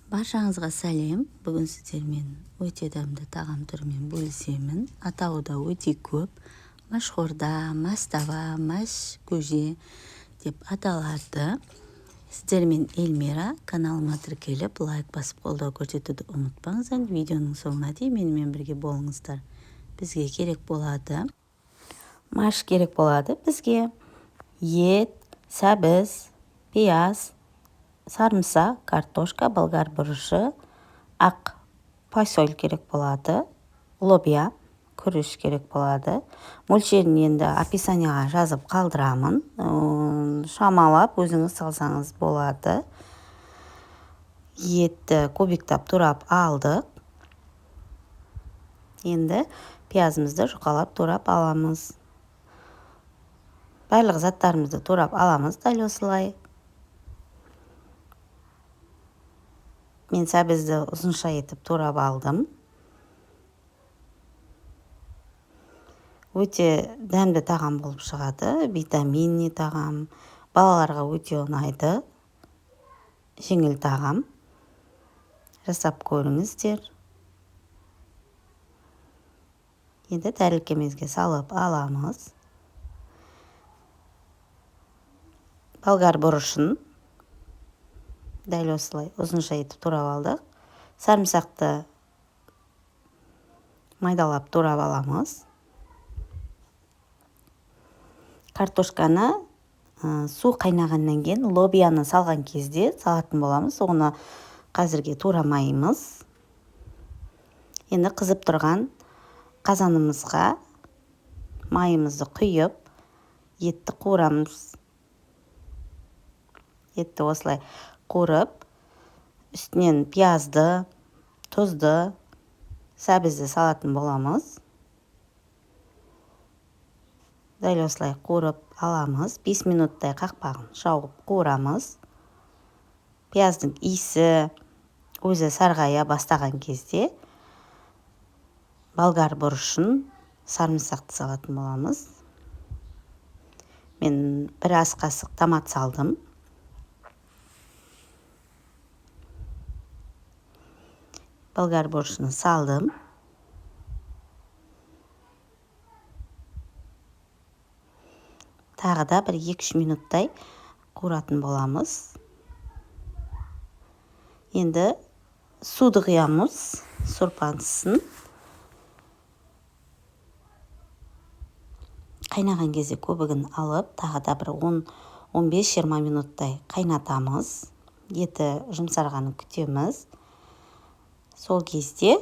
Баршаңызға сәлем! Бүгін сіздермен өте дәмді тағам түрімен бөлісемін. Атауы да өте көп. Машхорда, мастава, маш көже деп аталады. Сіздермен Эльмира. Каналыма тіркеліп, лайк басып, қолдау көрсетуді ұмытпаңыздар. Видеоның соңына дейін менімен бірге болыңыздар. Бізге керек болады. Маш керек болады бізге. Ет, сәбіз, пияз, сарымсақ, картошка, болгар бұрышы, ақ фасоль керек болады, лобия, күріш керек болады. Мөлшерін енді описанияға жазып қалдырамын. Шамалап өзіңіз салсаңыз болады. Етті кубиктап турап алдық. Енді пиязымызды жұқалап турап аламыз. Барлық заттарымызды турап аламыз дәл осылай. Мен сәбізді ұзынша етіп турап алдым. Өте дәмді тағам болып шығады, витаминный тағам. Балаларға өте ұнайды. Жеңіл тағам. Жасап көріңіздер. Енді тәрелкемізге салып аламыз. Болгар бұрышын дәл осылай ұзынша етіп турап алдық. Сарымсақты майдалап турап аламыз. Картошканы су қайнағаннан кейін лобияны салған кезде салатын боламыз. Оны қазірге турамаймыз. Енді қызып тұрған қазанымызға майымызды құйып, етті қуырамыз. Етті осылай қуырып, үстінен пиязды, тұзды, сәбізді салатын боламыз. Дәл осылай қуырып аламыз. 5 минуттай қақпағын жауып қуырамыз. Пияздың иісі өзі сарғая бастаған кезде болгар бұрышын, сарымсақты салатын боламыз. Мен бір ас қасық томат салдым. Болгар бұрышын салдым. Тағы да бір 2-3 минуттай қуыратын боламыз. Енді суды құямыз, сорпанысын. Қайнаған кезде көбігін алып, тағы да бір 10-15-20 минуттай қайнатамыз. Еті жұмсарғанын күтеміз. Сол кезде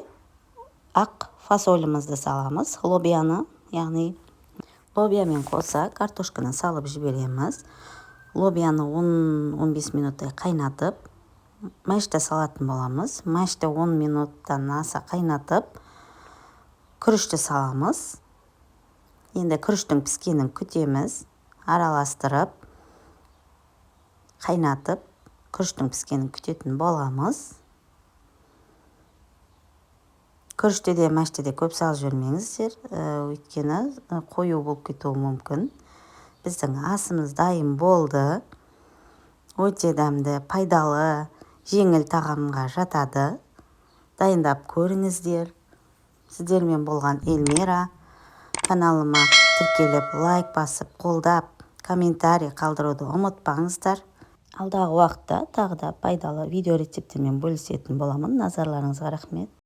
ақ фасолімізді саламыз, лобияны, яғни лобиямен қоса картошканы салып жібереміз. Лобияны 10-15 минуттай қайнатып, мәшті салатын боламыз. Мәшті 10 минуттан аса қайнатып, күрішті саламыз. Енді күріштің піскенін күтеміз. Араластырып, қайнатып, күріштің піскенін күтетін боламыз. Күрішті де, мәшті де көп салып жібермеңіздер, өйткені қою болып кетуі мүмкін. Біздің асымыз дайын болды. Өте дәмді, пайдалы, жеңіл тағамға жатады. Дайындап көріңіздер. Сіздермен болған Эльмира. Каналыма тіркеліп, лайк басып, қолдап, комментарий қалдыруды ұмытпаңыздар. Алдағы уақытта тағы да пайдалы видео рецепттермен бөлісетін боламын. Назарларыңызға рахмет.